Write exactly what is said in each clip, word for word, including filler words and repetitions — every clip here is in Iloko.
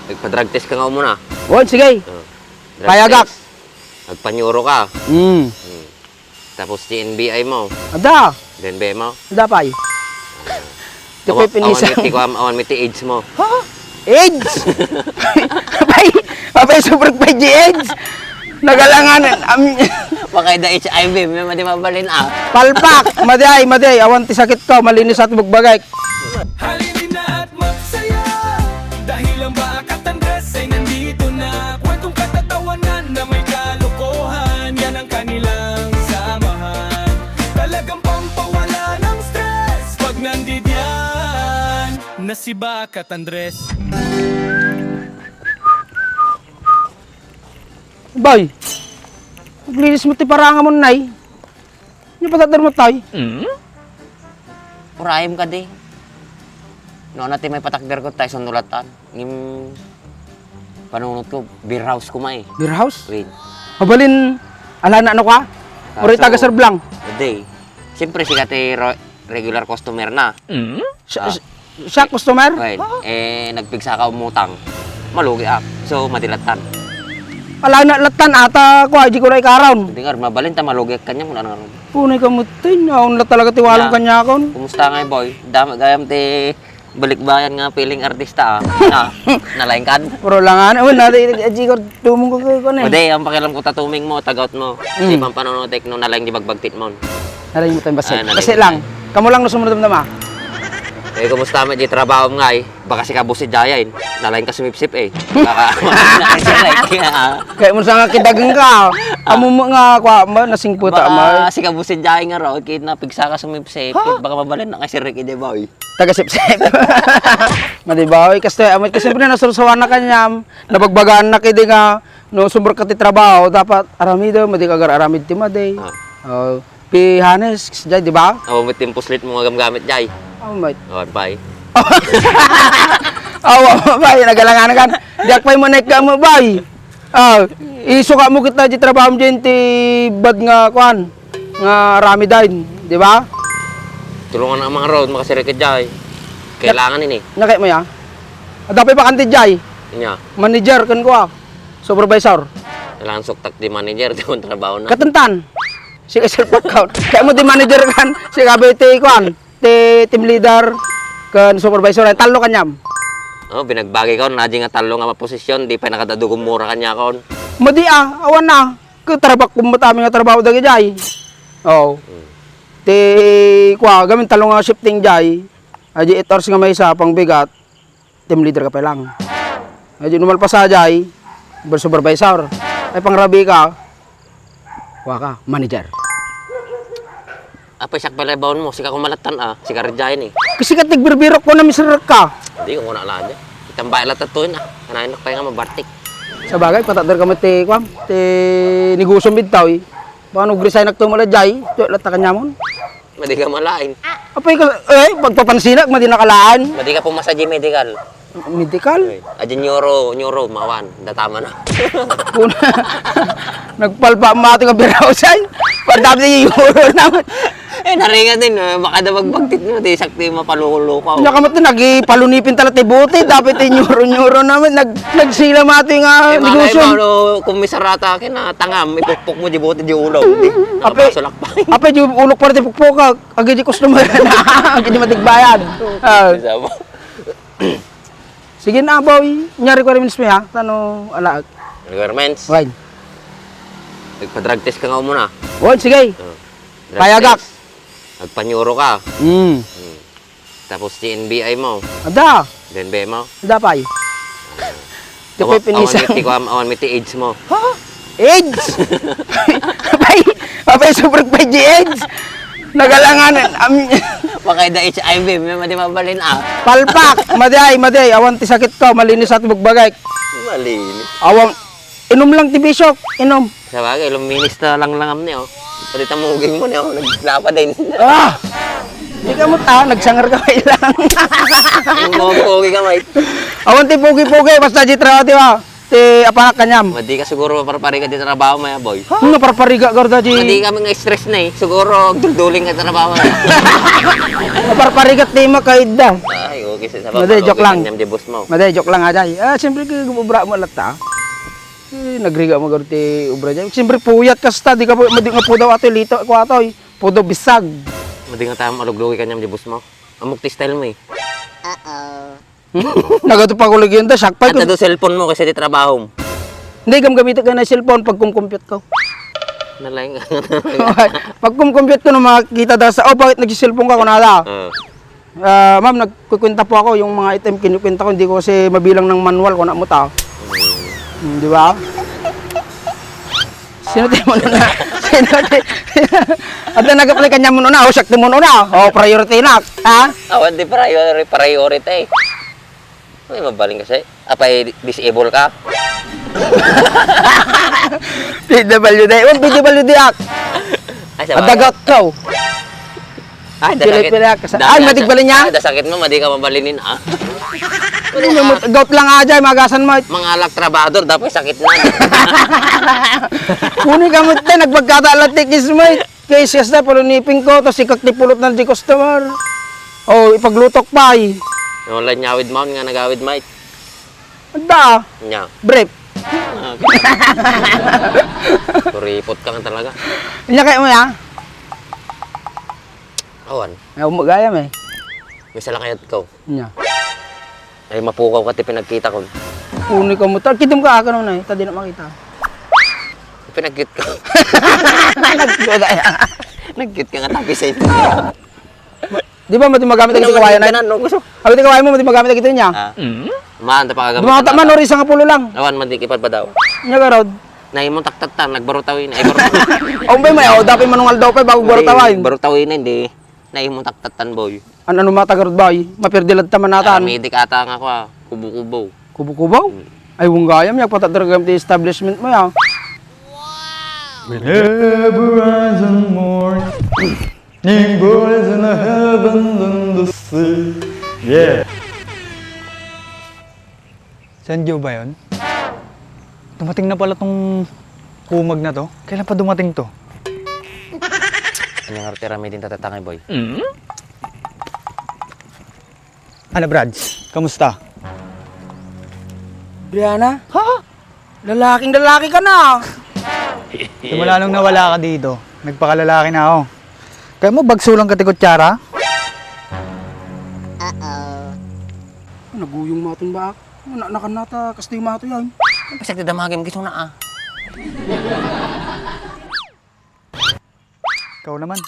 Nagpa-drug test ka nga umuna? Wen, sige. Oh. Drug Payagak. Test. Nagpanyuro ka. Hmm. Hmm. Tapos ti N B I mo. Ada. N B I mo. Ada pay. Awa-, awan mi ti kuam, awan mi ti AIDS mo. Ha? AIDS? Apay, apay, super pa di AIDS. Nagalangan, am-, Baka da H I V, may madi mabalin, ah. Palpak, madi ay, madi ay, awan ti sakit ko, malinis at bugbagay. Halina't magsaya, dahil ang Bakat Andres ay nandito na. Kwentong katatawanan na may kalokohan, yan ang kanilang samahan. Talagang pampawala ng stress pag nandidiyan na si Bakat Andres. Bay, naglinis mo ti parangamon, nay. Nya patakder mo, tay? Urayem kadi. No, ano ti may patakder ko, tay, sunulatan. Ngem, panunot ko, beer house ko, may. Beer house? Wait. Mabalin, alana no ka? Uray taga Serblang. Hindi. Siyempre, sika ti ro-, regular customer na. Siya, siya customer? Well, eh, nagpigsa ka umutang. Malugi ak. So, madi lattan. Alana lattan ata ko, ay di ko na ikaron. Hindi nga, mabalin ta malugi ak kanya kung ano. Punay ka mutin, awan la talaga ti walang kanya kon. Kumusta nga, boy? Dama gayam ti balikbayan nga feeling artista, ah. Na, nalain kan? Pero lang, ano, na, di, di, di, ko, tumong ko, ko, ko, na, eh. Madi, ang pakialam ko, tatuming mo, tagout mo. Mm. Di pampanonotek no, nalain di bagbagtit mo. Nalain mo tayong basi. Ah, nalain mo lang. Kamo lang no sumundom dama. Eh, kumusta met di trabaho mo nga, eh? Baka sika busi jaya, eh. Nalain ka sumipsip, eh. Baka, Kaya mo sa nga kidagang ka. Amo mo nga, kwa, ma, nasingputa, Baka ma. Sika busi jaya nga raw, kit napigsa ka sumipsip, Ha? Kit baka mabalin na kasi Ricky de Boy. Taga sipsip. Madi ba? Oy, kastoy, amoy, kasi siyempre nasursuan na kanyam, nabagbagaan na kidi nga, no, sumber ka ti trabaho, dapat aramido, madi ka agar-aramid ti madi. Ah. Oh, pi hanes, jay, di ba? Awa met ti puslit mo nga gamgamit, jay. Oh, mate. Oh, bye. Awa, bay, nagalangan kan. Diak pay mo naik ka mo, bay. Ah, isuka mo kita di trabaho mo dyan, ti bad nga, kuan, nga rami dain, di ba? Tulungan ang mga road, makasirikid jay. Kailangan ini. Nya kay mo ya? Ada pay bakante jay. Nya. Manager, kan ko, ah. Supervisor. Kailangan suktak di manager, di mo trabaho na. Katantan. Sige, sir, pagkaon. Kaya mo di manager kan, sige, abay, ti, kuan, ti team leader, kan supervisor, ay, talo kanyam. Oh, binagbagi ko, na di nga talo nga posisyon, di pa nakadadugong mura kanya kon. Madi, ah, awan na. Katarabak ko matami nga trabaho dagi jay. Oh. Hmm. Ti, kwa, gamin talo nga shifting jay. Aji eight hours nga maysa, pangbigat. Team leader ka pa lang. Ay, di numal pa sa jay, ber-, supervisor. Ay, pangrabi ka, wa ka, manager. Apay, siak pala bawon mo, sika kumalattan, ah, sika rejay ni. Kasi ka tigbirbirok ko na misrek ka. Di ko na alam, eh. Itambay lang tatuin, ah. Kanayon na pa nga mabartik. Sa bagay, patakder ka mo ti, kwan, ti negosyo midtaw, eh. Baka nag-resign ak tumula jay, tuyo latta kanyamon. Madi ka malain. Apay ka, eh, pagpapansinak, madi nakalaan. Madi ka pumasa di medical. Medical? Eh, adi neuro, neuro, mawan. Datama na. Kuna, nagpalpa ang mga ito nga biraw, say. Pagdabi yung euro naman. Eh, naringan din, eh. Baka daw magbagtit mo, di sakti mapalulo ka, oh. Nya ka mo ito, nagipalunipin tala ti bote, dapat yung euro-euro naman, nag-, nagsila mati nga Eh, malay negosyo. Mo, ano, kung may sarata, kinatangam, ipukpok mo di bote, di ulo, di. Ape, Nakapasulak pa. Ape, di ulok pa rin ti pukpok, ah. Agi di customer na. Agi di matigbayad. Ah. Isa mo. Sige na, boy. Nya requirements mo, ha? Tano alaag? Requirements? Wine. Nagpa-drug test ka nga umuna. Wine, sige. Oh. Drug Payagak. Test. Nagpanyuro ka. Mm. Hmm. Tapos ti N B I mo. Ada. N B I mo. Ada pay. Awa-, awan mi ti kuam, awan mi ti AIDS mo. Ha? AIDS? Apay, apay, super pa di AIDS. Nagalangan, am- Baka da H I V, may madi mabalin, ah. Palpak, madi ay, madi ay, awan ti sakit ko, malinis at bugbagay. Malinis. Awan, inom lang ti bisyo, inom. Sa bagay, luminis na lang lang amni, oh. Pati tamuging mo ni, oh, naglapa din. Ah! Di ka mo ta, nagsangar ka kailang. Yung mga pogi ka, mate. Awan ti pogi-pogi, basta di trabaho, di ba? ti apanak kaniam. Madi ka siguro maparparigat ti trabaho mo, ya, boy. Nga parparigat garud di. Madi ka nga stress na eh. Siguro, dulduling ka trabaho. Parparigat ti makaidda. Ay, okay. Sa Madi, joke lang. Kanyam di boss mo. Madi, joke lang, ajay. Ah, siyempre, kay obra mo latta. Eh, nagrigat mo garud ti obra dyan. Siyempre, puyat kasta, di ka, madi nga pudaw ato, lito, ko ato, eh. Pudaw, bisag. Madi nga tayo, maluglugi kanyam di boss mo. Amok ti style mo eh. Nagato pa ko lagi yun, da, shock pa At ko. Ado cellphone mo kasi di trabaho mo. Hindi, gamgamit ka na cellphone pag kumkumpyut ko. Nalaing ka. Pag kumkumpyut ko na makita da sa, "Oh, bakit nagsiselfon ka?" Kunada. Ah. "Ah, ma'am, nagkukwenta po ako, yung mga item kinukwenta ko, hindi ko kasi mabilang ng manual, kung ano mo ta." Hmm, di ba? Sino tayo mo na? Sino tayo? At na nag-apply kanya mo na, o siya mo na, o priority na, ha? Awan di priority, priority. Ay, mabaling kasi. Apay, disable ka? P W D. Oh, P W D Act. Ay, sa Adagat ka, oh. Ay, da sakit. Pili-pili ka sa, Da-, ay, da-, matigbalin niya? Ay, da sakit mo, madi ka mabalinin, ah. Ano mo, gout lang aja, magasan mo. Mga alak trabador, dapat sakit na. Kuni ka mo, te, nagpagkata lang tikis mo, eh. Kay siyas na, pero niping ko, tas ikak ti pulot na di customer. Oh, ipaglutok pa, eh. Yung wala nyawid maon nga nagawid, mate. Anda. Nya. Brief. Ah, kuripot ka nga talaga. Nya kayo mo, ya? Awan. Ay, umagayam, eh. May salakayat ko. Nya. Ay, mapukaw ka ti pinagkita ko. Uni ka mo. Ta-, kitim ka, ah, kanunay. Ta di na makita. Pinagkit ko. Nagkit ka nga tapi sa ito. Di ba, mati magamit ang Ano, kawayan, mati ay? Ka na, no? Gusto. Abi ti kawayan mo, mati magamit ang ito niya. Ah. Mm? Maan, ta pakagamit Dumata na man, ta. Ori, sangapulo lang. Awan, mati, kipad pa daw. Nya garod. Nahimong taktatan, nagbarutaw ini. Ay, barutaw. Umbay, may, oh, dapat manungal daw pa, bago Hindi, barutaw, ay. Barutaw ini, hindi. Nahimong taktatan, boy. An-, ano matagarod ba, eh? Mapirdi lang ta manatan. Aramedic ata nga ako, ah. Kubo-kubo. Kubo-kubo? Hmm. Ay, wang gayam, yak patatagam ti establishment mo, ya. Whenever I was in morning, boys in the heaven and the sea. Yeah. San Joe ba yun? Dumating na pala tong kumag na to. Kailan pa dumating to? Kanya nga rutira may din tatatangay, boy. Mm? Ano, Brads? Kamusta? Brianna? Ha? Lalaking lalaki ka na. Simula nung nawala ka dito, nagpakalalaki na ako. Kaya mo, bagso lang ka ti kutsara? Uh-oh. Naguyong maton ba? Naanakan nata, kastoy mato yan. Kasi ti damagim, gusto na, ah. Ikaw naman.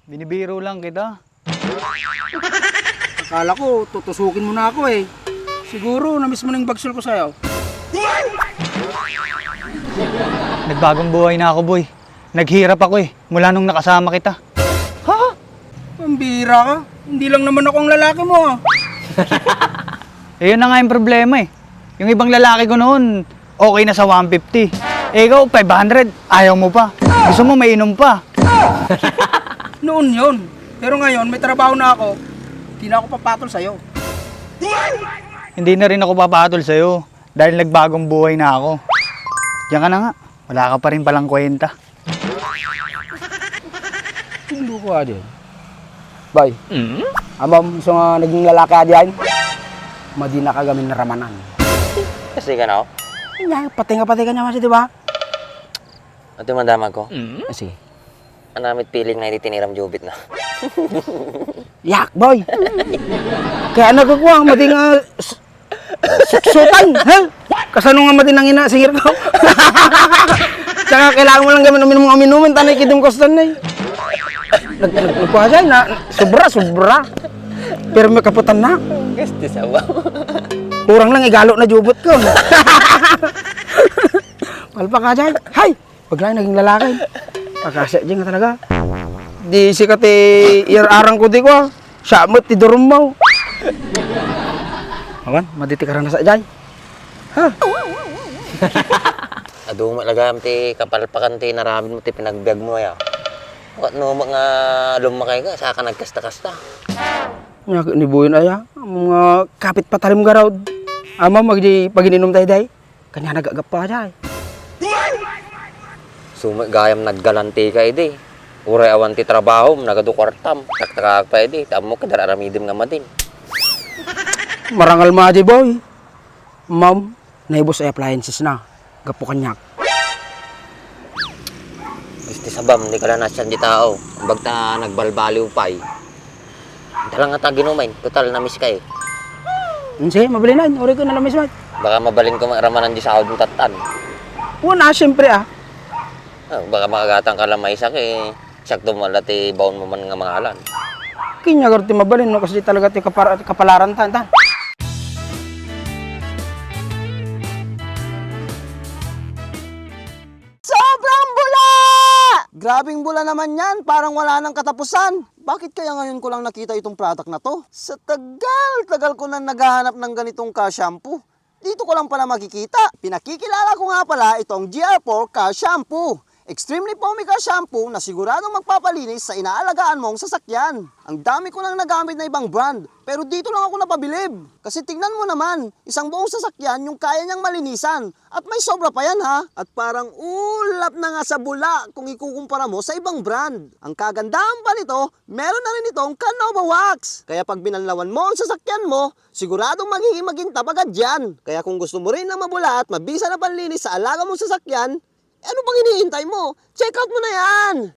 Binibiro lang kita. Akala ko, tutusukin mo na ako eh. Siguro, namiss mo na yung bagsol ko sa'yo. Nagbagong buhay na ako, boy. Naghirap ako eh, mula nung nakasama kita. Ha? Pambira ka? Hindi lang naman ako ang lalaki mo, ah. Eh, yun na nga yung problema eh. Yung ibang lalaki ko noon, okay na sa one fifty. Eh, ikaw, five hundred, ayaw mo pa. Gusto mo, may inom pa. Noon yun. Pero ngayon, may trabaho na ako. Di na ako papatol sa'yo. Hindi na rin ako papatol sa'yo dahil nagbagong buhay na ako. Diyan ka na nga. Wala ka pa rin palang kwenta. Tinlo ko adi. Bay. Mm? Amam, so nga naging lalaki adi ay, madi na kagamin ramanan. Kasi ka na, oh? Nga, pati nga pati ka niya, masi, di ba? Ito, madama ko. Mm? Ah, sige. Anamit piling na iti tiniram jubit na. Yak, boy! Kaya nagkukuha, madi nga, s-, Suksutan, ha? Kasano nga madi nangina, singir ko? Tsaka kailangan mo lang gamin uminum-uminum, tanay kidum kostan na eh. Nag-, nag-, nagkuha siya, na, sobra, sobra. Pero may kaputan na. Gusto sa wow. Kurang lang, igalo na jubot ko. Palpak ka dyan. Hay! Paglain naging lalaki. Pagkasya di nga talaga. Di sikat ti iyar-arang ko di ko, ah. Siya met ti durum mo. Awan, madi ti karana sa jay. Ha? Adu mo lagam ti kapalpakan ti naramid mo ti pinagbiag mo, ya. Wat no nga lumakay ka, saka nagkasta-kasta. Nya ni Buyon aya, mga kapit patalim garod. Ama, magdi pagininom tayo, day. Kaniana gagappa jay. Sumay gayam naggalanti ka idi. Uray awan ti trabahom, nagadu kuartam. Taktakak pa idi. Tammo, kadar aramidem nga madin. Marangal mo, Adi Boy. Ma'am, naibus ay appliances na. Gapu kaniak. Gusti sabam, di ka la nasian di tao. Ambag ta nagbalbaliw pay. Ita lang nga ta ginumain, total na-miss ka eh. Sige, mabalin na, uray ko na la-miss man. Baka mabalin ko ramanan di sahod mo tattan. Una, siyempre ah. Ah, baka makagatan ka lang maysa kay sakto mo la ti baon mo man nga mangalan. Kanya garti mabalin no, kasi talaga ti kapar-, kapalaran ta, ta. Sobrang bula! Grabing bula naman yan, parang wala nang katapusan. Bakit kaya ngayon ko lang nakita itong product na to? Sa tagal-tagal ko nang naghahanap ng ganitong ka-shampoo. Dito ko lang pala makikita. Pinakikilala ko nga pala itong G R four ka-shampoo. Extremely foamy ka-shampoo na siguradong magpapalinis sa inaalagaan mong sasakyan. Ang dami ko nang nagamit na ibang brand, pero dito lang ako napabilib. Kasi tingnan mo naman, isang buong sasakyan yung kaya niyang malinisan. At may sobra pa yan, ha? At parang ulap na nga sa bula kung ikukumpara mo sa ibang brand. Ang kagandahan pa nito, meron na rin itong Canova Wax. Kaya pag binanlawan mo ang sasakyan mo, siguradong magiging magintab agad yan. Kaya kung gusto mo rin ng mabula at mabisa na panlinis sa alaga mong sasakyan, eh, ano pang hinihintay mo? Check out mo na yan!